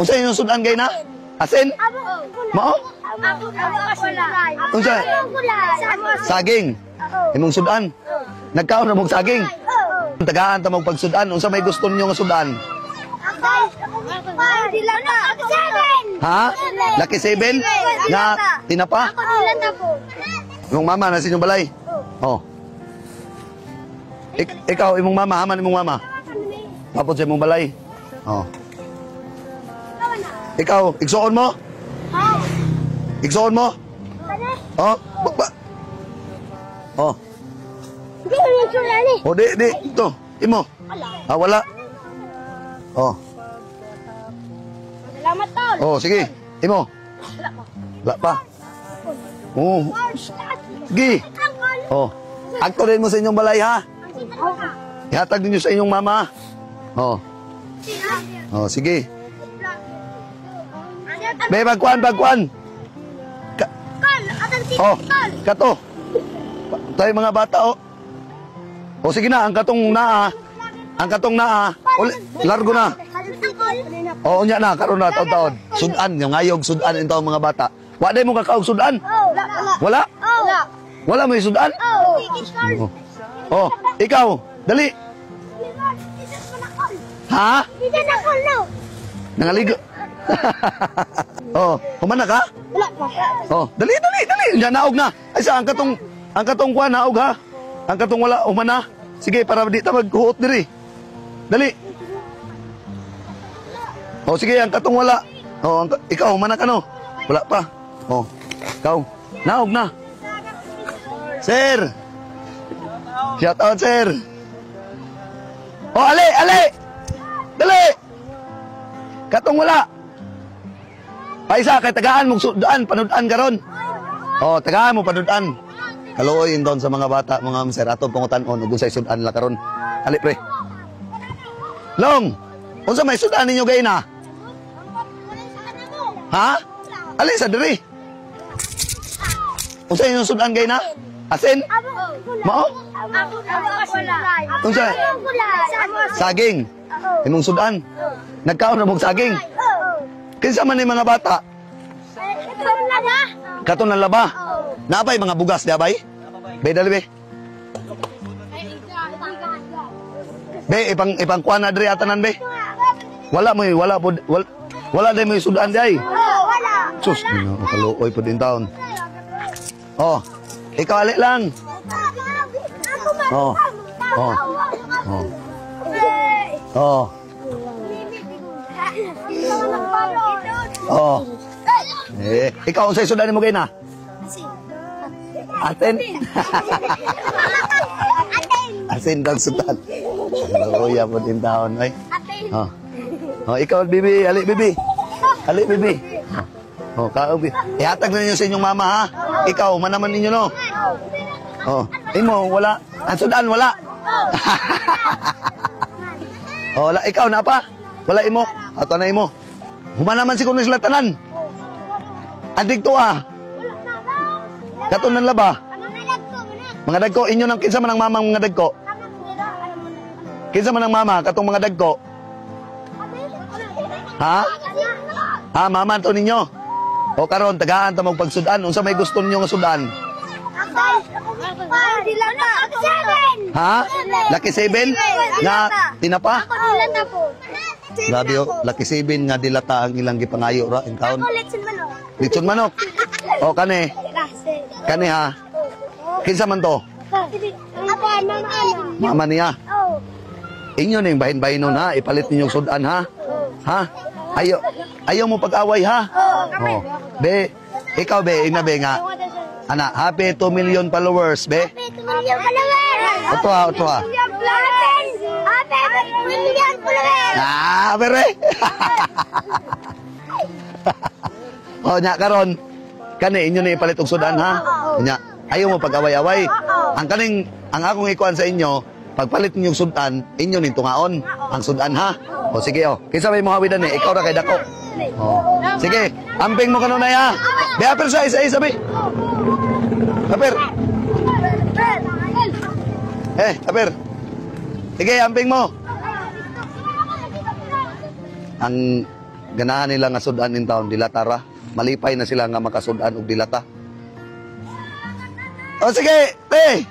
Unsa inyong sudan gay na? Asin? Mao? Unsa? Saging. Imong sudan. Nagkaon na mong saging. Tagaan ta mong pagsudan. Unsa may gusto ninyo nga sudan? Ha? Lucky 7? Nga tinapa? Imong mama nasa inyong balay? Oh. Ikaw, imong mama, haman imong mama. Tapos sa imong balay. Oh. Ikaw, igsuon mo? Igsuon mo? Oh, ba? Oh. Oh, di, di, ito. Imo. Ah, wala. Oh. Salamat, tol. Oh, sige. Imo. Wala pa. Oh. Sige. Oh. Agto rin mo sa inyong balay, ha? Ihatag ninyo sa inyong mama. Oh. Oh, sige. Be, bagkuan, bagkuan. Oh, kato. Tayo mga bata, oh. Oh, sige na, ang katong naa. Ang katong naa. Uli, largo na. Oo, unya na, karon na, taon-taon. Sudan, yung ngayog, sudan yung taong mga bata. Wa day mo kakaog sudan? Wala? Wala mo yung sudan? Oh. Oh, ikaw, dali. Ha? Nangaligo. Oh, humana ka? Oh, dali, dali, dali. Unya, naog na. Ay, sa, ang katong kuha, naog ha. Ang katong wala, humana. Sige, para di ta maghuot diri. Dali. Oh, sige, ang katong wala. Oh, ikaw, humana ka no? Wala pa. Oh, ikaw. Naog na. Sir. Shout out, sir. Oh, ali, ali. Dali. Katong wala. Paisa, kay tagaan mong sudan, panudan karon. Oh, tagaan mo panudan. Kaluoy doon sa mga bata, mga sir, atong pangutan-on ug unsay sudan la karon. Ali pre. Long, unsa may sudan ninyo gay na? Ha? Ali sa diri. Unsa inyong sudan gay na? Asin? Mao? Unsa? Saging. Imong sudan. Nagkaon na mong saging. Kinsa man ni mga bata? Katon ng laba. Naabay mga bugas, di abay? Be, dali be. Be, ipangkuha na diri atanan be. Wala mo, wala po, wala, wala din mo yung sudan di ay. Sus, ginoo, kaluoy po din taon. Oh, ikaw ali lang. Oh, oh, oh. Oh. Oh. Eh, ikaw unsay sudan nimo gay na? Atin. Asin daw sudan. Kaluoy po din taon, ay. Oh. Oh, ikaw bibi, ali bibi. Ali bibi. Oh, kao bibi. Ihatag na ninyo sa inyong mama ha. Ikaw manaman ninyo no. Oh, imo wala. Ang sudan wala. Oh, wala ikaw na pa. Wala imo. Ato na imo. Human naman si kuno sila tanan. Andig to ah. Katon ng laba. Mga dagko inyo nang kinsa man ang mamang mga dagko. Kinsa man ang mama katong mga dagko. Ha? Ha, mama to ninyo. O karon tagaan ta mong pagsudan unsa may gusto ninyo nga sudan? Ha? Lucky 7 nga tinapa? Grabe oh, Lucky 7 nga dilata ang ilang gipangayo ra in taon. Litson manok. O kani. Kani ha. Kinsa man to? Mama niya. Inyo ning bahin-bahinon ha, ipalit ninyo sudan ha. Ha? Ayo, ayaw mo pag-away ha. Oh. Be, ikaw be, ina be nga. Ana, happy 2 million followers be. Happy 2 million followers. Oto ha, oto ha. Happy 2 million followers. Ah, bere. Oh, nya karon. Kani inyo ni ipalit og sudan ha. Nya, ayaw mo pag-away-away. Ang kaning ang akong ikuan sa inyo, pagpalit ninyong sudan, inyo ning tungaon ang sudan ha. O sige oh. Kinsa may mohawidan ni? Ikaw ra kay dako. Oh. Sige, amping mo kanunay ha. Be apel sa isa-isa be. Aper. Eh, aper. Sige, amping mo. Ang Ganahan nila nga sudan in town, dilata ra. Malipay na sila nga makasudan og dilata. O sige, te.